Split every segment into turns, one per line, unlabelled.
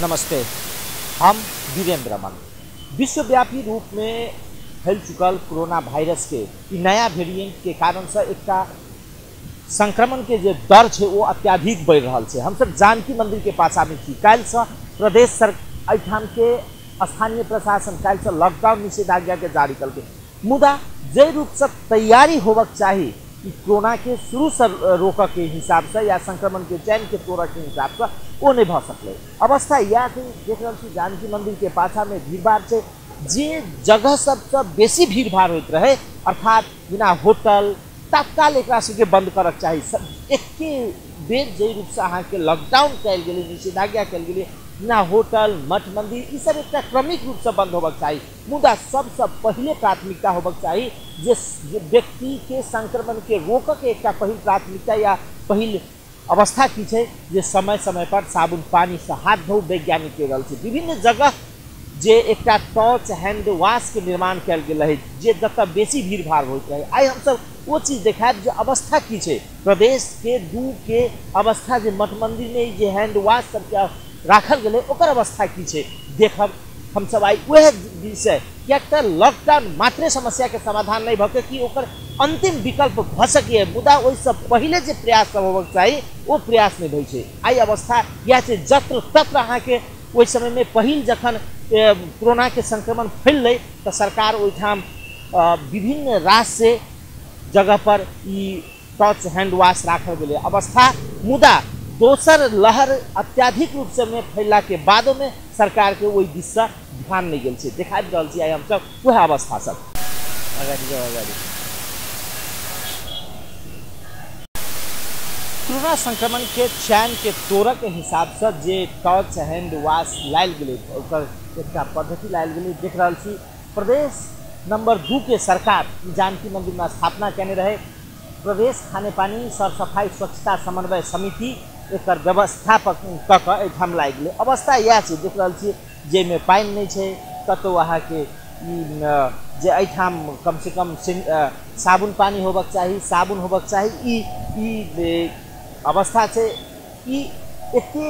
नमस्ते, हम वीरेंद्र रमन। विश्वव्यापी रूप में फैल चुकल कोरोना वायरस के नया वेरिएंट के कारण से एकटा संक्रमण के जे दर है वो अत्याधिक बढ़ रहा है। हम सब जानकी मंदिर के पाछा में छी। काल्हि से प्रदेश सरकार एहिठाम के स्थानीय प्रशासन काल्हि से लॉकडाउन निषेधाज्ञा के जारी कलकै, मुदा जे रूप से तैयारी होबक चाही कि कोरोना के शुरू से रोक के हिसाब से या संक्रमण के चैन के तोड़ के हिसाब से वो नहीं भ सकलै। अवस्था इएह छै, देख रहल छी जानकी मंदिर के पाछा में भीड़भाड़ छै, जे जगह सबसे बेसी भीड़भाड़ होइत रहे अर्थात बिना होटल तत्काल एकरा सबके बंद करक चाही। एके बेर जे रूप से अहाँके लॉकडाउन कयल गेलै, निषेधाज्ञा कयल गेलै, बिना होटल मठ मंदिर ई सब एकटा क्रमिक रूप से बंद होबक चाही। मुदा सबसे पहिले प्राथमिकता होबक चाही जे व्यक्ति के संक्रमण के रोकक एकटा पहिल प्राथमिकता या पहिल अवस्था की छै जे समय समय पर साबुन पानी से हाथ धो। वैज्ञानिक कहि रहल छै विभिन्न जगह जे एकटा टॉर्च हैंड वाश के निर्माण कयल गेल रहे जे जतऽ बेसी भीड़भाड़ होइत रहे। आइ हमसब वो चीज़ देखायब जे अवस्था की छै प्रदेश के दू के अवस्था, जे मठ मंदिर में जे हैंड वाश सबके राखल गेलै ओकर अवस्था की छै देखब हमसब आइ वएह विषय। किएक तऽ लॉकडाउन मात्रे समस्या के समाधान नहीं भऽ के कि ओकर अंतिम विकल्प भऽ सकैए, मुदा ओहिसँ पहिले जे प्रयास सब होबक चाही ओ प्रयास नहीं होइ छै। आइ अवस्था इएह छै, जत्र तत्र अहाँके ओहि समयमे पहिल जखन कोरोना के संक्रमण फैललै तऽ सरकार ओहिठाम विभिन्न राज्य जगह पर ई टॉर्च हैंड वाश राखल गेलै अवस्था। मुदा दोसर लहर अत्याधिक रूप से में फैलला के बादो में सरकार के ओहि दिससँ ध्यान नहीं गेल छै। देखाबि रहल छी आइ हमसब वएह अवस्था सब। अगाडि जाउ अगाडि। कोरोना संक्रमण के चैन के तोड़ऽ के हिसाब से जे टॉर्च हैंड वाश लायल गेलै ओकर एकटा पद्धति लायल गेलै। देख रहल छी प्रदेश नंबर 2 के सरकार जानकी मंदिर में स्थापना केने रहे। प्रदेश खानेपानी सरसफाई स्वच्छता समन्वय समिति एकर व्यवस्थापक कऽ कऽ एहिठाम लागि गेलै। अवस्था इएह छै, देख रहल छी जाहिमे पानि नहि छै कतहु अहाँके ई जे एहिठाम कमसँ कम साबुन पानी होबक चाही, साबुन होबक चाही, ई ई अवस्था छै। ई एते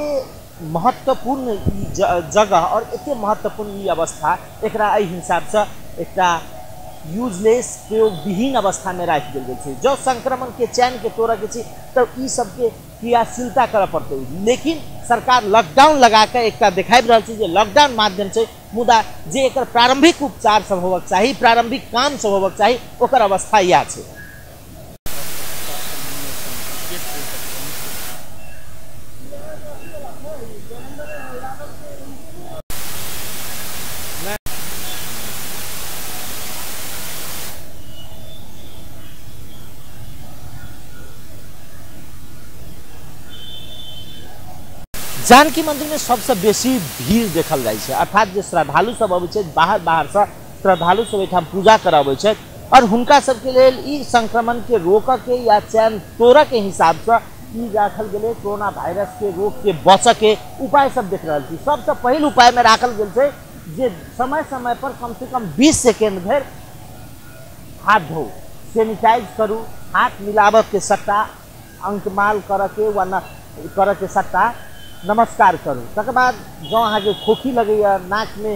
महत्वपूर्ण ई जगह और एते महत्वपूर्ण ई अवस्था एकरा एहि हिसाबसँ एकटा यूजलेस प्रयोगविहीन अवस्था में राखि देल गेल छै। जँ संक्रमण के चैन के तोड़ऽ के छै तऽ ई सबके क्रियाशीलता करऽ पड़तै, लेकिन सरकार लॉकडाउन लगा कऽ एकटा देखाबि रहल छै जे लॉकडाउन माध्यम छै, मुदा जे एकर प्रारंभिक उपचार सब होबक चाही, प्रारंभिक काम सब होबक चाही ओकर अवस्था इएह छै। जानकी मंदिर में सबसे बेसी भीड़ देखल जाइ छै, अर्थात जे श्रद्धालु सब अबै छै बाहर बाहर से श्रद्धालु सब एहिठाम पूजा करऽ अबै छै और हुनका सबके लेल ई संक्रमण के रोकऽ के या चैन तोड़ऽ के हिसाब से ई राखल गेलै कोरोना वायरस के रोक के बचऽ के उपाय सब देख रहल छी। सबसे पहिल उपाय में राखल गेल छै जे समय समय पर कम से कम 20 सेकेंड धरि हाथ धो, सैनिटाइज करू, हाथ मिलाबऽ के सट्टा अंकमाल करऽ के वा न करऽ के सट्टा नमस्कार करू। तकर बाद जँ अहाँके खोखी लगैए, नाकमे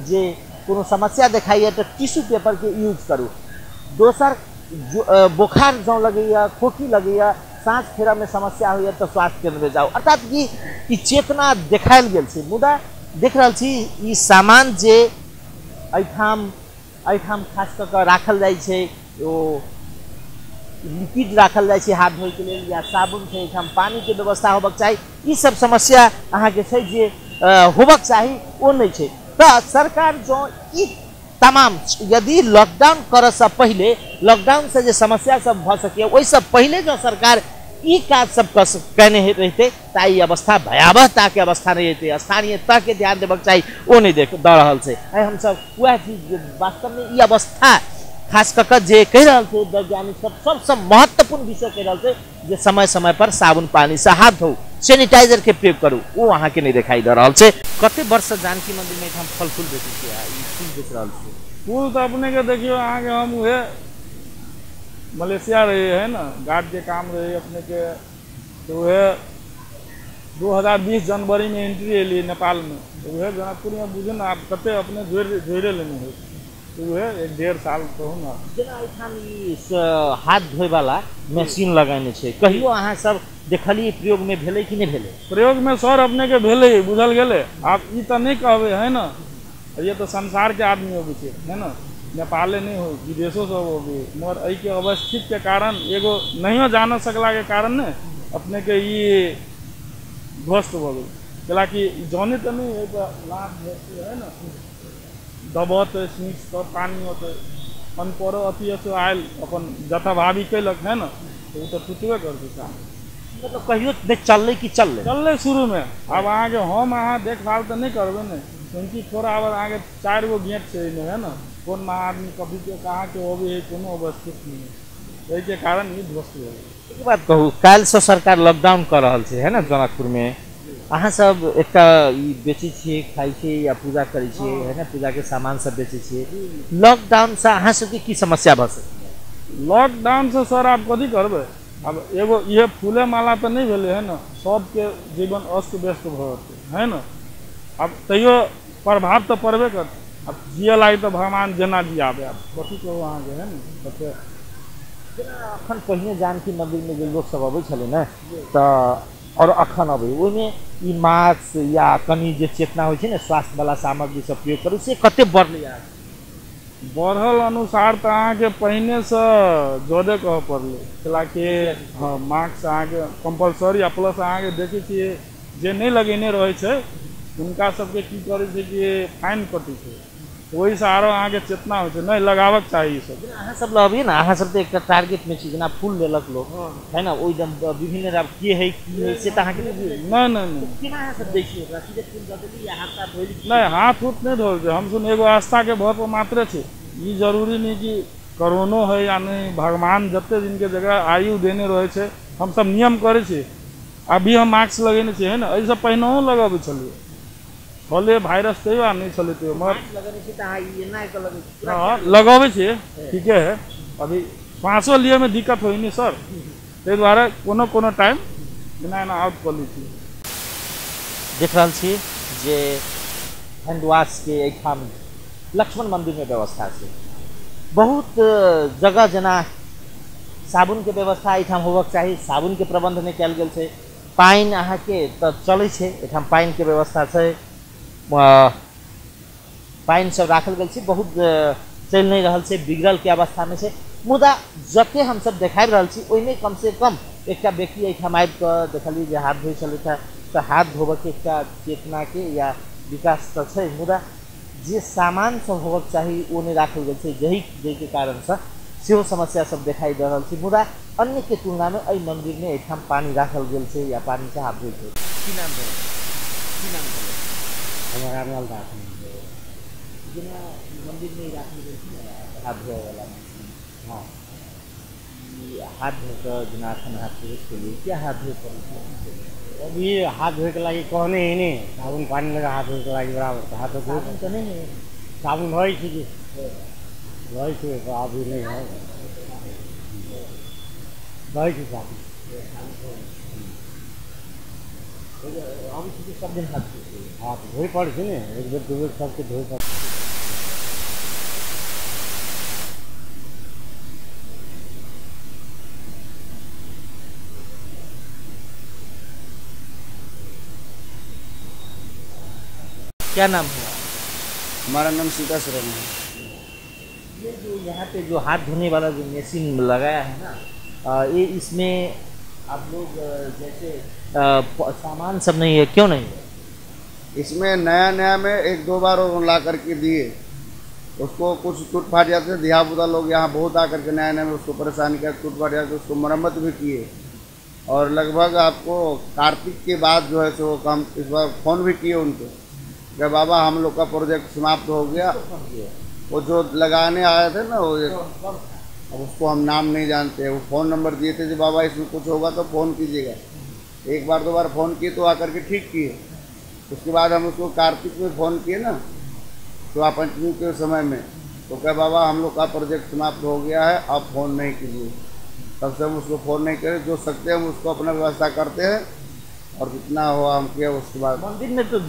जे कोनो समस्या देखाइए तऽ टिश्यू पेपरके यूज करू। दोसर बोखार जँ लगैए, खोखी लगैए, साँस फेरऽमे समस्या होइए तऽ स्वास्थ्य केन्द्रमे जाउ। अर्थात कि ई चेतना देखायल गेल छै। मुदा देख रहल छी ई सामान जे एहिठाम एहिठाम खास कऽ कऽ राखल जाइ छै, ओ लिक्विड राखल जाइ छै हाथ धोइके लेल या साबुन छै, एहिठाम पानीके व्यवस्था होबक चाही। ई सब समस्या अहाँके छै जे होबक चाही ओ नहि छै। तऽ सरकार जँ ई तमाम यदि लॉकडाउन करऽसँ पहिले लॉकडाउनसँ जे समस्या सब भऽ सकैए ओहिसँ पहिले जँ सरकार ई काज सब कयने रहितै तऽ ई अवस्था भयावहताके अवस्था नहि हेतै। स्थानीय तहके ध्यान देबक चाही ओ नहि देख दऽ रहल छै। आइ हमसब वएह चीज वास्तवमे ई अवस्था खास कऽ कऽ जे कहि रहल छै वैज्ञानिक सब सबसँ महत्वपूर्ण विषय कहि रहल छै जे समय समय पर साबुन पानी से हाथ धो, सैनिटाइजर के प्रयोग करू, ओ अहाँके नहि देखाई दऽ रहल छै। कते वर्ष से जानकी मंदिर में एहिठाम फल फूल बेचै छियै आ ई फूल बेच रहल छियै?
फूल तऽ अपने के देखियौ अहाँके हम उहे मलेशिया रही है ना, गार्ड के काम रही अपने के, तो उहे 2020 जनवरी में एंट्री एलियै नेपालमे, तऽ उएह जनकपुरमे बुझू ने आब कते अपने जोड़ि लेने होइ, उएह 1-1.5 साल कहू ने।
जेना एहिठाम ई हाथ धोयवला मशीन लगेने छै, कहियो अहाँ सब देखलियै प्रयोगमे भेलै कि नहि भेलै?
प्रयोगमे सर अपनेके भेलै, बुझल गेलै। आब ई तऽ नहि कहबै है ने, ये तऽ संसारके आदमी अबै छै है ने, नेपाले नहि होइ विदेशो सब अबै, मगर एहिके अवस्थितके कारण एगो नहियो जान सकलाके कारण ने अपनेके ई ध्वस्त भऽ गेल। कैलाकि जाने तऽ नहि है तऽ लाभ है ने, दबतै सींचतै पानी होतै, अनपढ़ो अथी आयल अपन जथाभावी कयलक है ने, तऽ ओ तऽ टूटबे करतै साफ।
मतलब कहियो नहि चललै कि चललै?
चललै शुरूमे। आब अहाँके हम अहाँ देखभाल तऽ नहि करबै ने, 24 आवर अहाँके 4 गो गेट छै एहिमे है ने, कोन आदमी कभी के कहाँके अबै है कोनो अवस्थित नहि है, एहिके कारण ई ध्वस्त भऽ गेल।
एक बात कहू, काल्हिसँ सरकार लॉकडाउन कऽ रहल छै है ने जनकपुरमे, अहाँ सब एकटा ई बेचै छियै, खाइ छियै या पूजा करै छियै है ने, पूजाके सामान सब बेचै छियै, लॉकडाउनसँ अहाँ सबके की समस्या भऽ सकैए?
लॉकडाउनसँ सर आब कथी करबै, आब एगो इहे फूले माला तऽ नहि भेलै है ने, सबके जीवन अस्त व्यस्त भऽ जेतै है ने, आब तैयो प्रभाव तऽ पड़बे करतै। आब जियै लागि तऽ भगवान जेना जियाबै, आब कथी कहू अहाँके है ने।
जेना अखन पहिने जानकी मन्दिरमे जे लोकसब अबै छलै ने तऽ आओर अखन अबै, ओहिमे ई मास्क या कनि जे चेतना होइ छै ने स्वास्थ्यवला सामग्री सब प्रयोग करू, से कते बढ़लै?
बढ़ल अनुसार तऽ अहाँके पहिनेसँ ज्यादे कहऽ पड़लै, कैलाकि हँ मास्क अहाँके कम्पलसरी आ प्लस अहाँके देखै छियै जे नहि लगेने रहै छै हुनका सबके की करै छै कि फाइन कटै छै, ओहिसँ आरो अहाँके चेतना होइ छै नहि लगाबक चाही ई सब।
अहाँ सब लऽ ने, अहाँ सब तऽ एकटा टारगेटमे छी, जेना फूल लेलक लोक है ने, ओहि विभिन्न आब के है की है से तऽ अहाँके
नहि नहि नहि
केना अहाँ सब दै छियै ओकरा? सीधे फूल दऽ देली या हाथ साफ धोली?
नहि, हाथ उथ नहि धोल छै, हम सुन एगो आस्थाके भर पर मात्रे छै, ई जरूरी नहि कि करोनो है या नहि, भगवान जते दिनके जकरा आयु देने रहै छै हमसब नियम करै छी। अभी हम मास्क लगेने छियै है ने, एहिसँ पहिनहो लगबै छलियै, छलै वायरस तैयो आ नहि छलै तैयो, मगर हँ लगबै छियै ठीके है। अभी श्वासो लियऽमे दिक्कत होइ नहि सर, ताहि दुआरे कोनो कोनो टाइम एना एना आउट कऽ लै छियै।
देख रहल छी जे हैंडवाशके एहिठाम लक्ष्मण मन्दिरमे व्यवस्था छै, बहुत जगह जेना साबुनके व्यवस्था एहिठाम होबक चाही, साबुनके प्रबन्ध नहि कयल गेल छै। पानि अहाँके तऽ चलै छै, एहिठाम पानिके व्यवस्था छै, पानि सब राखल गेल छै, बहुत चलि नहि रहल छै, बिगड़लके अवस्थामे छै। मुदा जते हमसब देखाबि रहल छी ओहिमे कमसँ कम एकटा व्यक्ति एहिठाम आबिकऽ देखलियै जे हाथ धोइ छलथि हँ, तऽ हाथ धोबऽके एकटा चेतनाके या विकास तऽ छै, मुदा जे सामान सब होबक चाही ओ नहि राखल गेल छै, जाहिके कारणसँ सेहो समस्या सब देखाइ दऽ रहल छै। मुदा अन्यके तुलनामे एहि मन्दिरमे एहिठाम पानि राखल गेल छै या पानिसँ हाथ धोइ छै। की नाम भेल? की नाम भेलै?
हमर रामलाल दास।
जेना मन्दिरमे राखल गेल छै ने हाथ धोअवला मशीन,
हँ
ई हाथ धो कऽ जेना एखन हाथ धोइ छलियै, किया हाथ धोए पड़ै छै?
अभी हाथ धोएके लागि कहने है ने, साबुन पानी लगा हाथ धोएके लागि बराबर, तऽ हाथ धोए
साबुन तऽ नहि है?
साबुन रहै छै कि रहै छै, अभी नहि है, रहै छै साबुन।
अबै छै कि सब दिन हाथ धोइ छै?
हाथ धोए पड़ै छै ने, एक बेर दू बेर सबके धोए पड़ै।
क्या नाम हुआ?
हमारा नाम सीता शरण है।
ये जो यहाँ पे जो हाथ धोने वाला जो मशीन लगाया है ना, ये इसमें आप लोग जैसे सामान सब नहीं है, क्यों नहीं है?
इसमें नया नया में 1-2 बार वो ला करके दिए, उसको कुछ टूट फाट जाते थे, धिया-पुता लोग यहाँ बहुत आकर के नया नया में उसको परेशान किया, टूट फाट जाते, उसको मरम्मत भी किए। और लगभग आपको कार्तिक के बाद जो है सो हम इस बार फ़ोन भी किए उनको कि बाबा हम लोग का प्रोजेक्ट समाप्त हो गया। वो जो लगाने आए थे ना, वो अब उसको हम नाम नहीं जानते, वो फ़ोन नंबर दिए थे जो बाबा इसमें कुछ होगा तो फ़ोन कीजिएगा। एक बार दो बार फ़ोन किए तो आकर के ठीक किए। उसके बाद हम उसको कार्तिक में फ़ोन किए ना, तो पंचमी के समय में, तो कह बाबा हम लोग का प्रोजेक्ट समाप्त हो गया है, आप फ़ोन नहीं कीजिए। तब से हम उसको फ़ोन नहीं करें, जो सकते हैं हम उसको अपना व्यवस्था करते हैं और जितना हुआ हम किया। उसके बाद
मंदिर में तो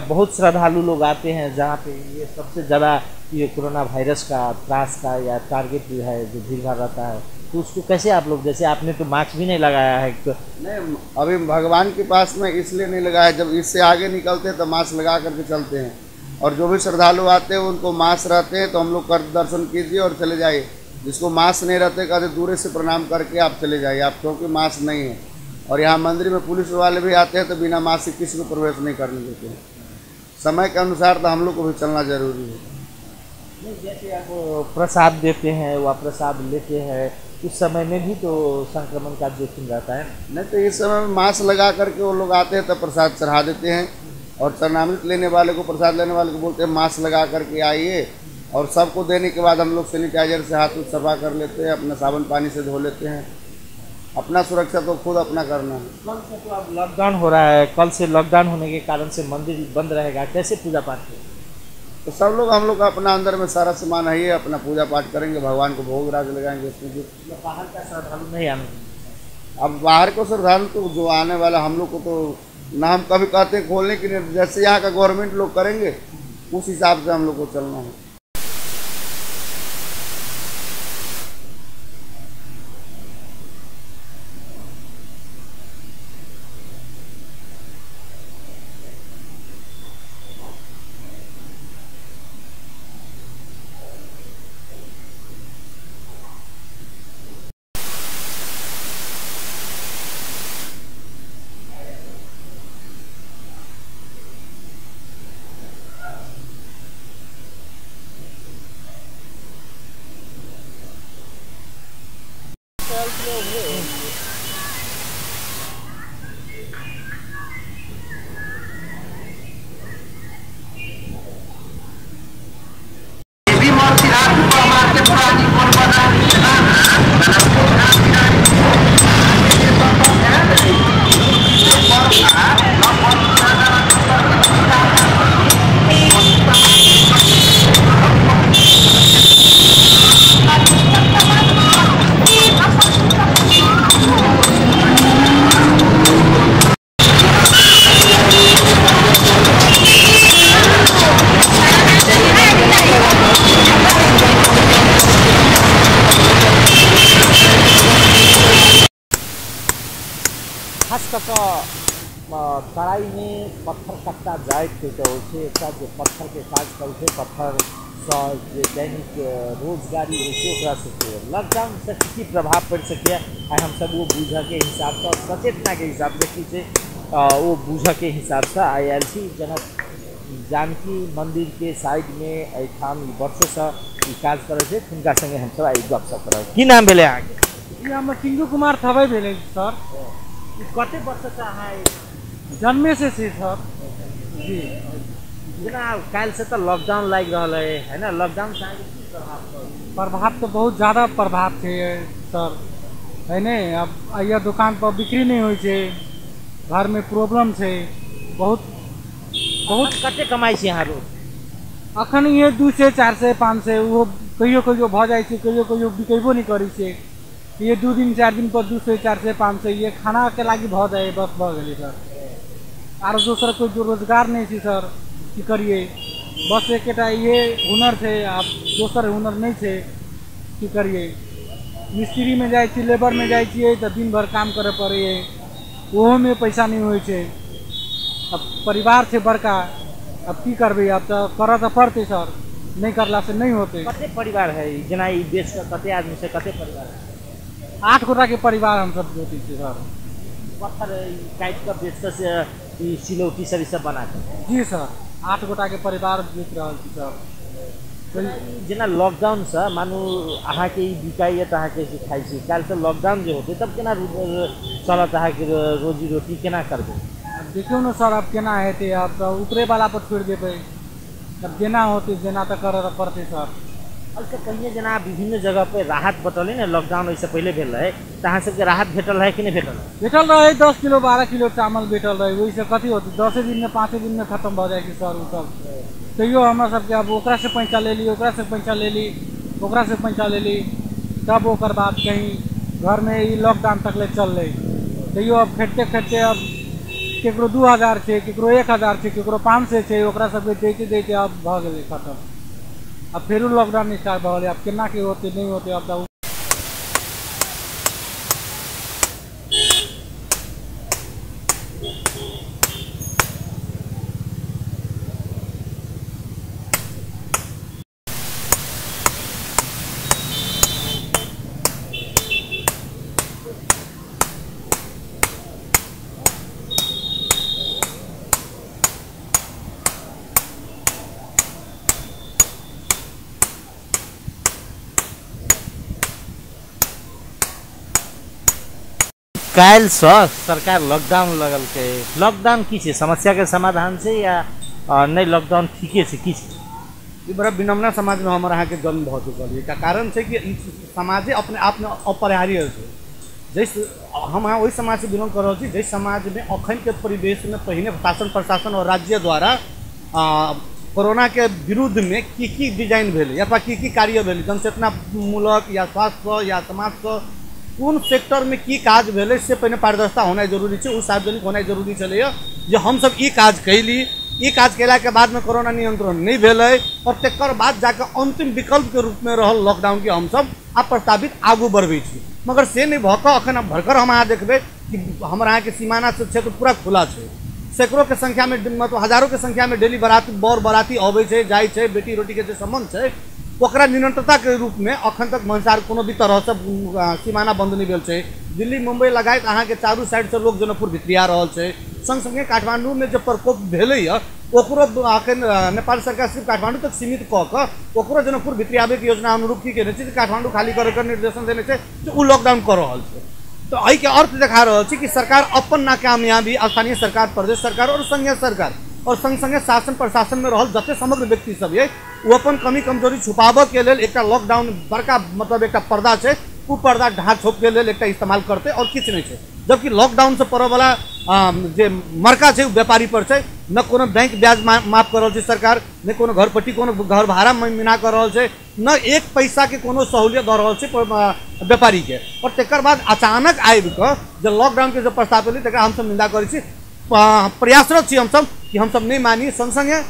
बहुत श्रद्धालु लोग आते हैं, जहाँ पे ये सबसे ज़्यादा ये कोरोना वायरस का त्रास का या टारगेट भी है, जो भीड़ भाड़ रहता है, तो उसको कैसे आप लोग, जैसे आपने तो मास्क भी नहीं लगाया है तो?
नहीं, अभी भगवान के पास में इसलिए नहीं लगाया, जब इससे आगे निकलते हैं तो मास्क लगा करके चलते हैं, और जो भी श्रद्धालु आते हैं उनको मास्क रहते हैं तो हम लोग कर दर्शन कीजिए और चले जाइए। जिसको मास्क नहीं रहते कहते दूर से प्रणाम करके आप चले जाइए आप, क्योंकि मास्क नहीं है। और यहाँ मंदिर में पुलिस वाले भी आते हैं तो बिना मास्क के किसी को प्रवेश नहीं करने देते हैं। समय के अनुसार तो हम लोग को भी चलना जरूरी है।
नहीं, जैसे आप प्रसाद देते हैं व प्रसाद लेते हैं उस समय में भी तो संक्रमण का जोखिम रहता है।
नहीं तो इस समय में मास्क लगा करके वो लोग आते हैं तो प्रसाद चढ़ा देते हैं, और चरणामृत लेने वाले को, प्रसाद लेने वाले को बोलते हैं मास्क लगा करके आइए, और सबको देने के बाद हम लोग सैनिटाइजर से हाथ सफा कर लेते हैं, अपना साबुन पानी से धो लेते हैं। अपना सुरक्षा तो खुद अपना करना है।
कल से तो अब लॉकडाउन हो रहा है, कल से लॉकडाउन होने के कारण से मंदिर बंद रहेगा, कैसे पूजा पाठ करेंगे?
तो सब लोग हम लोग अपना अंदर में सारा सामान है ही, अपना पूजा पाठ करेंगे, भगवान को भोग राग लगाएंगे। उसमें जो
बाहर का श्रद्धालु नहीं आने,
अब बाहर को श्रद्धालु तो जो आने वाला हम लोग को तो ना, हम कभी कहते हैं खोलने के लिए, जैसे यहाँ का गवर्नमेंट लोग करेंगे उस हिसाब से हम लोग को चलना है।
खास कऽ कऽ तराईमे पत्थर कट्टा जातिके होइ छै, एकटा जे पत्थरके काज करै छै, पत्थरसँ जे दैनिक रोजगारी होइ छै ओकरासँ लॉकडाउनसँ की प्रभाव पड़ि सकैए आइ हमसब ओ बुझऽके हिसाबसँ, सचेतनाके हिसाबसँ की छै ओ बुझऽके हिसाबसँ आइ आयल छी जनक जानकी मन्दिरके साइडमे। एहिठाम वर्षोसँ ई काज करै छै, हुनका सङ्गे हमसब आइ गपशप करब। की नाम भेलै अहाँके?
ई हमर टिंकू कुमार थबै भेलै सर।
कते वर्षसँ अहाँ?
जन्मे से छी सर। जी,
जेना काल्हिसँ तऽ लॉकडाउन लागि रहल है, है ना? लॉकडाउनसँ अहाँके की प्रभाव पड़ल?
प्रभाव तऽ बहुत ज़्यादा प्रभाव छै सर, है ने? अब आइया दुकान पर बिक्री नहि होइ छै, घरमे प्रॉब्लम छै बहुत बहुत।
कते कमाइ छी अहाँ रोज?
अखन इहे 200, 400, 500, ओहो कहियो कहियो भऽ जाइ छै, कहियो कहियो बिकेबो नहि करै छै। ये 2 दिन 4 दिन पर 200, 400, 500 ये खानाके लागि भऽ जाइ, बस भऽ गेलै सर। आरो दोसर कोइ रोजगार नहि छै सर, की करियै? बस एकेटा इहे हुनर छै, आब दोसर हुनर नहि छै, की करियै? मिस्त्रीमे जाइ छी, लेबरमे जाइ छियै तऽ दिन भरि काम करऽ पड़ैए, ओहोमे पैसा नहि होइ छै। अब परिवार छै बड़का, अब की करबै? आब तऽ करऽ तऽ पड़तै सर, नहि करलासँ नहि होतै।
कते परिवार है जेना ई बेच कऽ कते आदमी छै, कते परिवार है?
8 गोटाके परिवार हमसब जोतै छियै सर।
पत्थर काटि कऽ बेच कऽ से ई सिलौटी सब ई सब बना कऽ?
जी सर, 8 गोटाके परिवार जोति रहल छी सर।
जेना लॉकडाउनसँ मानू अहाँके ई बिकाइए तऽ अहाँ कैसे खाइ छी, काल्हिसँ लॉकडाउन जे होतै तब केना चलत अहाँके रोजी रोटी, केना करबै?
आब देखियौ ने सर, अब केना हेतै, आब तऽ ऊपरेवला पर छोड़ि देबै, तब जेना होतै जेना तऽ करऽ पड़तै सर।
एहिसँ पहिने जेना विभिन्न जगह पर राहत बटलै ने, लॉकडाउन ओहिसँ पहिले भेल रहै, तऽ अहाँ सबके राहत भेटल रहै कि नहि भेटल रहै?
भेटल रहै, 10 किलो 12 किलो चावल भेटल रहै। ओहिसँ कथी होतै? 10 दिनमे 5 दिनमे खतम भऽ जाइ छै सर ओसब। तैयो हमरा सबके आब ओकरासँ पैसा लेली, ओकरासँ पैसा लेली, ओकरासँ पैसा लेली, तब ओकर बाद कहीं घरमे ई लॉकडाउन तकले चललै। तैयो अब खटते खटते अब
केकरो 2000 छै, केकरो 1000 छै, केकरो 500 छै, ओकरा सबके दैते दैते आब भऽ गेलै खतम। आब फेरो लॉकडाउन स्टार्ट भऽ गेलै, आब केना की होतै नहि होतै आब तऽ।
काल्हिसँ सरकार लॉकडाउन लगलकै, लॉकडाउन की छै, समस्याके समाधान छै या नहि? लॉकडाउन ठीके छै की छै?
ई बड़ा विडम्बना समाजमे हमर अहाँके जन्म भऽ चुकल यऽ। कारण छै कि ई समाजे अपने आपमे अपरिहार्य छै। जैसे हम अहाँ ओहि समाजसँ बिलोंग कऽ रहल छी जाहि समाजमे अखनके परिवेशमे पहिने शासन प्रशासन और राज्य द्वारा कोरोनाके विरुद्धमे की की डिजाइन भेलै अथवा की की कार्य भेलै, जनचेतनामूलक या स्वास्थ्य या समाजसँ कोन सेक्टरमे की काज भेलै से पहिने पारदर्शिता होनाइ जरूरी छै, ओ सार्वजनिक होनाइ जरूरी छलैए जे हमसब ई काज कैली, ई काज केलाके बादमे कोरोना नियंत्रण नहि भेलै और तकर बाद जाकऽ अन्तिम विकल्पके रूपमे रहल लॉकडाउनके हमसब आब प्रस्तावित आगू बढ़बै छी। मगर से नहि भऽ कऽ अखन भरकर हम अहाँ देखबै कि हमर अहाँके सीमाना क्षेत्र पूरा खुला छै, सैकड़ोके संख्यामे मतलब हजारोके संख्यामे डेली बाराती बर बाराती अबै छै जाइ छै, बेटी रोटीके जे सम्बन्ध छै ओकरा निरंतरताके रूपमे अखन तक भन्सार कोनो भी तरहसँ सीमाना बन्द नहि भेल छै। दिल्ली मुम्बई लगायत अहाँके चारू साइडसँ लोक जनकपुर भितरिया रहल छै। सङ्ग सङ्गे काठमाण्डूमे जे प्रकोप भेलैए ओकरो अखन नेपाल सरकार सिर्फ काठमाण्डू तक सीमित कऽ कऽ ओकरो जनकपुर भितरी आबैके योजना अनुरूप की केने छै, काठमाण्डू खाली करैके निर्देशन देने छै जे ओ लॉकडाउन कऽ रहल छै। तऽ एहिके अर्थ देखा रहल छै कि सरकार अपन नाकामयाबी स्थानीय सरकार, प्रदेश सरकार और संघीय सरकार और संग संगे शासन प्रशासनमे रहल जते समग्र व्यक्ति सब ये ओ अपन कमी कमजोरी छुपाबऽके लेल एकटा लॉकडाउन बड़का मतलब एकटा पर्दा छै, ओ पर्दा ढाक छोपके लेल एकटा इस्तेमाल करतै और किछु नहि छै। जबकि लॉकडाउनसँ पड़यवला जे मरका छै ओ व्यापारी पर छै, न कोनो बैंक ब्याज माफ कऽ रहल छै सरकार, नहि कोनो घरपट्टी कोनो घर भाड़ा मना कऽ रहल छै, न एक पैसाके कोनो सहूलियत दऽ रहल छै व्यापारीके। और तकर बाद अचानक आबि कऽ जे लॉकडाउनके जे प्रस्ताव एलै तकरा हमसब निंदा करै छी, प्रयासरत छी हमसब कि हमसब नहि मानी। सङ्ग सङ्गे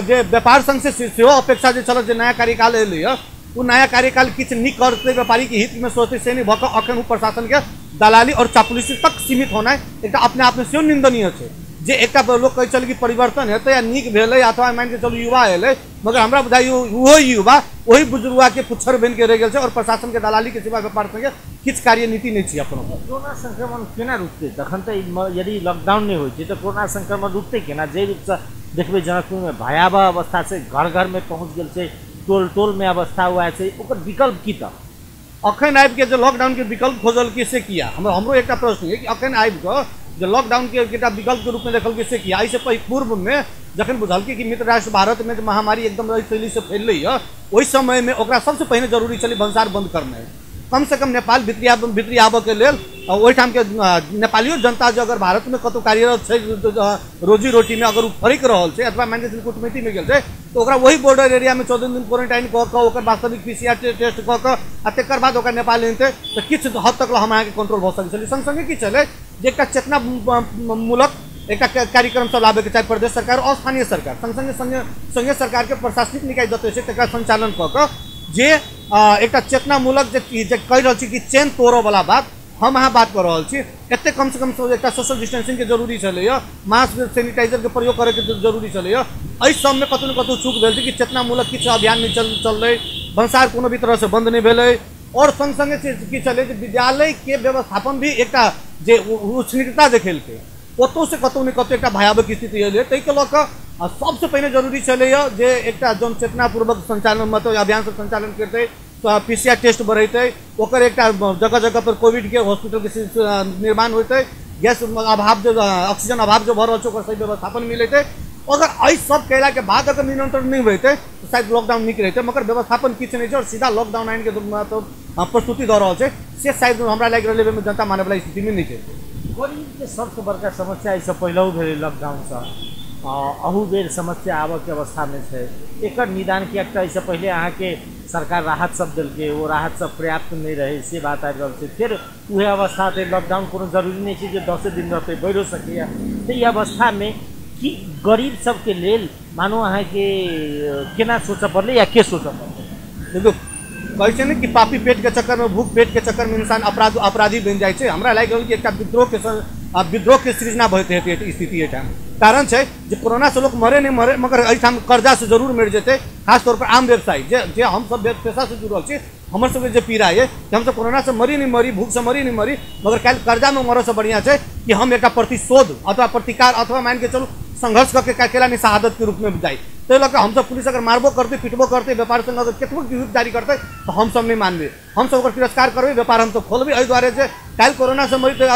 जे व्यापार संघ से सेहो अपेक्षा जे छल जे नया कार्यकाल एलैए ओ नया कार्यकाल किछु नीक करतै व्यापारीके हितमे सोचतै, से नहि भऽ कऽ अखन ओ प्रशासनके दलाली और चापलूसी तक सीमित होनाइ एकटा अपने आपमे सेहो निंदनीय छै। जे एकटा लोक कहै छल कि परिवर्तन हेतै या नीक भेलै अथवा मानिके चलू युवा एलै, मगर हमरा बुझाइए ओहो युवा ओही बुजुर्गके पुच्छर बनिके रहि गेल छै और प्रशासनके दलालीके सिवा व्यापार संगे किछु कार्यनीति नहि छै अपनो।
कोरोना संक्रमण केना रुकतै तखन? तऽ यदि लॉकडाउन नहि होइ छै तऽ कोरोना संक्रमण रुकतै केना? जाहि रूपसँ देखबै जनकपुरमे भयावह अवस्था छै, घर घरमे पहुँच गेल छै, टोल टोलमे अवस्था वएह छै, ओकर विकल्प की तऽ?
अखन आबिके जे लॉकडाउनके विकल्प खोजलकै से किया? हमरो एकटा प्रश्न यऽ कि अखन आबिकऽ जे लॉकडाउनके एकटा विकल्पके रूपमे देखलकै से किया? एहिसँ पूर्वमे जखन बुझलकै कि मित्र राष्ट्र भारतमे जे महामारी एकदम एहि शैलीसँ फैललैए ओहि समयमे ओकरा सबसँ पहिने जरूरी छलै भन्सार बन्द करनाइ, कमसँ कम नेपाल भितरी आबऽके लेल ओहिठामके नेपालियो जनता जे अगर भारतमे कतहु कार्यरत छै रोजी रोटीमे अगर ओ फरकि रहल छै अथवा मानि कऽ चलू कूटनीतिमे गेल छै तऽ ओकरा वही बॉर्डर एरियामे 14 दिन क्वारेंटाइन कऽ कऽ ओकर वास्तविक PCR test कऽ कऽ आ तकर बाद ओकरा नेपाल एतै तऽ किछु हद तक हम अहाँके कंट्रोल भऽ सकै छलै। सङ्ग सङ्गे की छलै जे एकटा चेतनामूलक एकटा कार्यक्रम सब लाबैके चाही प्रदेश सरकार और स्थानीय सरकार, सङ्ग सङ्गे संघीय सरकारके प्रशासनिक निकाय जते छै तकरा संचालन कऽ कऽ जे एकटा चेतनामूलक जे कहि रहल छी कि चेन तोड़ऽवला बात हम अहाँ बात कऽ रहल छी, एतेक कमसँ कम एकटा सोशल डिस्टेंसिंगके जरूरी छलैए, मास्क सैनिटाइजरके प्रयोग करैके जरूरी छलैए। एहि सबमे कतहु ने कतहु चूक भेल छै कि चेतनामूलक किछु अभियान नहि चललै, भन्सार कोनो भी तरहसँ बन्द नहि भेलै और सङ्ग सङ्गे की छलै जे विद्यालयके व्यवस्थापन भी एकटा जे उच्छृंखलता देखेलकै ओतहुसँ कतहु ने कतहु एकटा भयावह स्थिति एलै। ताहिके लऽ कऽ सबसँ पहिने जरूरी छलैए जे एकटा जनचेतनापूर्वक संचालन मतलब अभियान सब संचालन करतै, PCR test बढ़ेतै, ओकर एकटा जगह जगह पर कोविडके हॉस्पिटलके निर्माण होइतै, गैस अभाव जे ऑक्सीजन अभाव जो भऽ रहल छै ओकर सही व्यवस्थापन मिलैतै। अगर एहि सब कयलाके बाद अगर नियंत्रण नहि होइतै तऽ शायद लॉकडाउन नीक रहितै, मगर व्यवस्थापन किछु नहि छै और सीधा लॉकडाउन आनिके मतलब प्रस्तुति दऽ रहल छै से शायद हमरा लागि रहल है जनता मानैवला स्थितिमे नहि छै।
गरीबके सबसँ बड़का समस्या एहिसँ पहिलहु भेलै लॉकडाउनसँ, अहू बेर समस्या आबऽके अवस्थामे छै। एकर निदान किएक तऽ एहिसँ पहिले अहाँके सरकार राहत सब देलकै, ओ राहत सब पर्याप्त नहि रहै से बात आबि रहल छै। फेर उएह अवस्था हेतै, लॉकडाउन कोनो जरूरी नहि छै जे 10 दिन रहतै, बढ़िओ सकैए। तऽ ई अवस्थामे कि गरीब सबके लेल मानू अहाँके केना सोचऽ पड़लै या के सोचऽ पड़लै?
देखियौ, कहै छै ने कि पापी पेट के चक्कर में, भूख पेट के चक्कर में इंसान अपराधी बनि जाइ छै। हमरा लागि रहल कि एकटा विद्रोह के सृजना भऽ हेतै स्थिति एहिठाम। कारण छै जे कोरोना से लोक मरे नहि मरे, मगर एहिठाम कर्जा से जरूर मरि जेतै। खास तौर पर आम व्यवसायी जे हमसब पेशा से जुड़ल छी, हमर सबके जे पीड़ा ये कि हमसब कोरोना से मरी नहीं मरी, भूख से मरी नहीं मरी, मगर काल्हि कर्जामे मरऽसँ बढ़िआँ छै कि हम एकटा प्रतिशोध अथवा प्रतिकार अथवा मानि के चलू संघर्ष कऽ के केला नहि शहादत के रूपमे जाइ। ताहि लऽ कऽ हमसब पुलिस अगर मारबो करतै, पिटबो करतै, व्यापार संघ अगर कतबो गिरफ्तारी करतै तऽ हमसब नहि मानबै, हमसब ओकर तिरस्कार करबै, व्यापार हमसब खोलबै। एहि दुआरे जे काल्हि कोरोनासँ मरी तऽ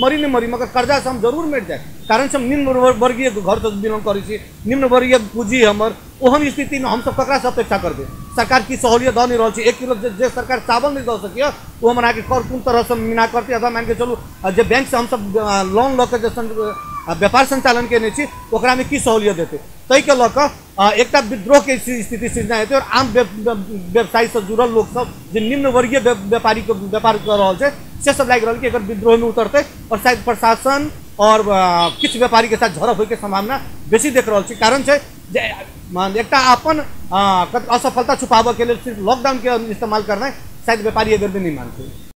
मरी नहि मरी, मगर कर्जासँ हम जरूर मरि जाए। कारण से हम निम्न वर्गीय घरसँ बिलोंग करै छी, निम्न वर्गीय पूँजी हमर, ओहन स्थितिमे हमसब ककरासँ अपेक्षा करबै? सरकार की सहूलियत दऽ नहि रहल छै। 1 किलो जे सरकार चावल नहि दऽ सकैए ओ हमर अहाँके कर कोन तरहसँ मीना करतै? अथवा मानि कऽ चलू जे बैंकसँ हमसब लोन लऽ कऽ जे व्यापार संचालन केने छी ओकरामे की सहूलियत देतै? ताहिके लऽ कऽ एकटा विद्रोहके स्थिति सृजना हेतै। आओर आम व्यवसायसँ जुड़ल लोकसब जे निम्न वर्गीय व्यापारीके व्यापार कऽ रहल छै से सब लागि रहल कि एकर विद्रोहमे उतरतै और शायद प्रशासन और किछु व्यापारीके साथ झड़प होइके सम्भावना बेसी देख रहल छी। कारण छै जे एकटा अपन असफलता छुपाबऽके लेल सिर्फ लॉकडाउनके इस्तेमाल करनाइ शायद व्यापारी एहि बेरमे नहि मानतै।